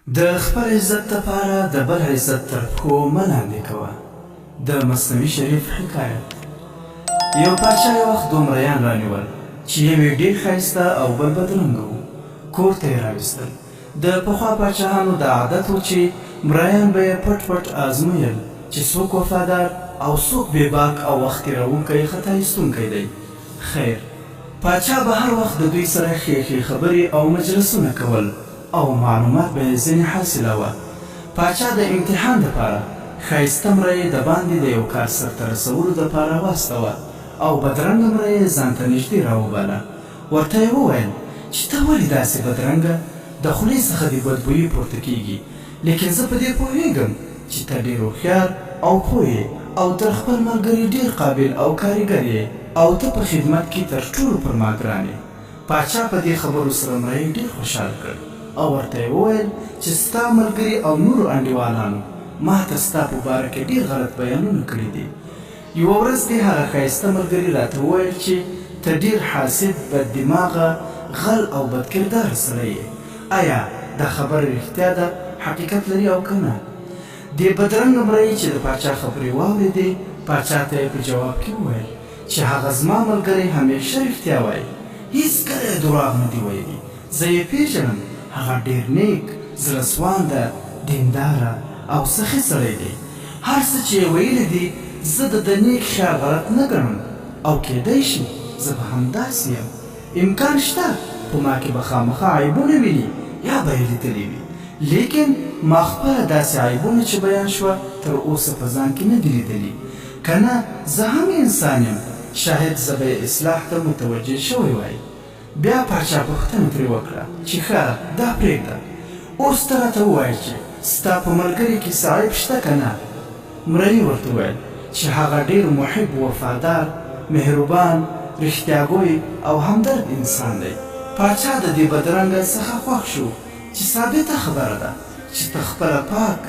د خپل عزت دپاره د بل عزت تر پښو مه لاندې کوه. د مثنوي شریف حکایت. یو پاچا یو وخت دوه مریان رانیول چې یو یې ډېر ښایسته او بل بدرنګه و. کور ته یې راوستل. د پخوا پاچاهانو دا عادت و چې مریان به یې پټ پټ ازمویل چې څوک وفادار او څوک بې باک او وخت تېروونکی خطا ایستونکی دی. خیر، پاچا به هر وخت د دوی سره ښې ښې خبرې او مجلسونه کول او معلومات به یې ځنې حاصلوه. پاچا د امتحان دپاره ښایسته مریی دباندې د یو کار سرته رسولو دپاره واستوه او بدرنګه مریی یې ځانته نږدې راوباله. ورته یې وویل چې ته ولې داسې بدرنګه، د خولې څخه دې بدبویي پورته کیږي، لیکن زه په دې پوهیږم چې ته ډیر هوښیار او پوه یې او تر خپل ملګري ډیر قابل او کاریګر یې او ته په خدمت کې تر ټولو پر ما ګران یې. پاچا په دې خبرو سره مریی ډیر خوشحاله کړ او ورته یې وویل چې ستا ملګري او نورو انډیوالانو ماته ستا په باره کې ډیر غلط بیانونه کړي دي. یوه ورځ دې هغه ښایسته ملګري راته وویل چې ته ډیر حاسد، بد دماغه، غل او بد کرداره سړی یې. ایا دا خبره رښتیا ده، حقیقت لري او که نه؟ دې بدرنګه مریی چې د پاچا خبرې واورېدې، پاچا ته یې په جواب کې وویل چې هغه زما ملګری همېشه رښتیا وایي، هیڅکله یې درواغ نه دي ویلي، زه یې پېژنم، هغه ډېر نېک، زړه سوانده، دینداره او سخي سړی دی. هر څه چې یې ویلي دي، زه د ده نېک خیال غلط نه ګڼم او کېدای شي زه به همداسې یم. امکان شته په ما کې به خامخا عیبونه ویني یا به یې لیدلي وي، لیکن ما خپله داسې عیبونه چې بیان شوه تر اوسه په ځان کې نه دي لیدلي. که نه زه هم انسان یم، شاید زه به یې اصلاح ته متوجه شوی وای. بیا پاچا پوښتنه ترې وکړه چې ښه دا پرېږده، اوس ته راته ووایه چې ستا په ملګري کې څه عیب شته که نه؟ مريي ورته وویل چې هغه ډېر محب، وفادار، مهربان، رښتیاګوی او همدرد انسان دی. پاچا د دې بدرنګه څخه خوښ شو چې ثابته خبره ده چې ته خپله پاک،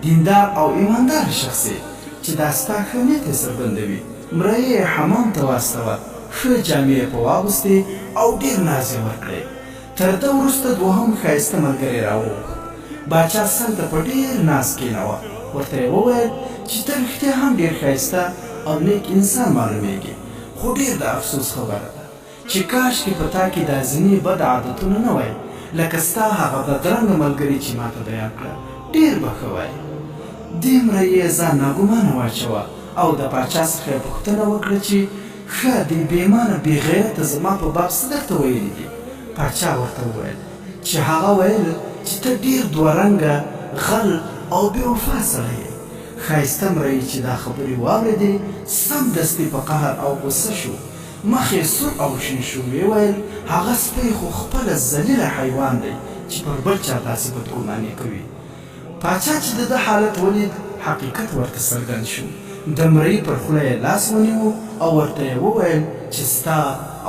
دیندار او ایماندار شخص یې چې دا ستا ښه نیت یې څرګندوي. مريي یې حمام ته واستوه، ښه جامې یې په واغوستې او ډېر ناز یې ورکړی. تر ده وروسته دوهم ښایسته ملګری راوغوښت. باچا څنګ ته په ډېر ناز کېنوه، ورته یې وویل چې ته رښتیا هم ډېر ښایسته او نېک انسان معلومېږې، خو ډېر د افسوس خبره ده چې کاشکې په تا کې دا ځینې بد عادتونه نه وای، لکه ستا هغه بدرنګه ملګري چې ماته بیان کړه، ډېر به ښه وای. دې مريي ځان ناګومانه واچوه او د پاچا څخه یې پوښتنه وکړه چې ښه دې بې ایمانه بې غیرته زما په باب څه درته ویلي دي؟ پاچا ورته وویل چې هغه ویل چې ته ډېر دوه رنګه، غل او بې وفا سړی یې. ښایسته مريي چې دا خبرې واورېدې سمدستي په قهر او غوسه شو، مخ یې سور او شین شو، ویې ویل، هغه سپی خو خپله ذلیله حیوان دی چې پر بل چا داسې بدګماني کوي. پاچا چې د ده حالت ولید، حقیقت ورته څرګند شو. د مريي پر خوله یې لاس ونیو او ورته یې وویل چې ستا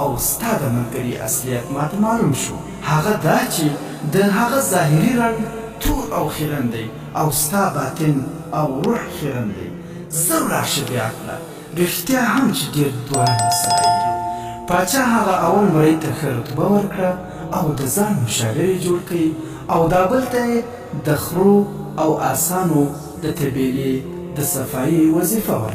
او ستا د ملګري اصلیت ماته معلوم شو. هغه دا چې د هغه ظاهري رنګ تور او خیرن دی او ستا باطن او روح خیرن دی. زر ولاړ شه بې عقله! رښتیا هم چې ډېر دوه رنګه سړی یې. پاچا هغه اول مريي ته ښه رتبه ورکړه او د ځان مشاور یې جوړ کړ او دا بل ته یې د خرو او آسانو د طبیلې د صفایي وظیفه ورکړه.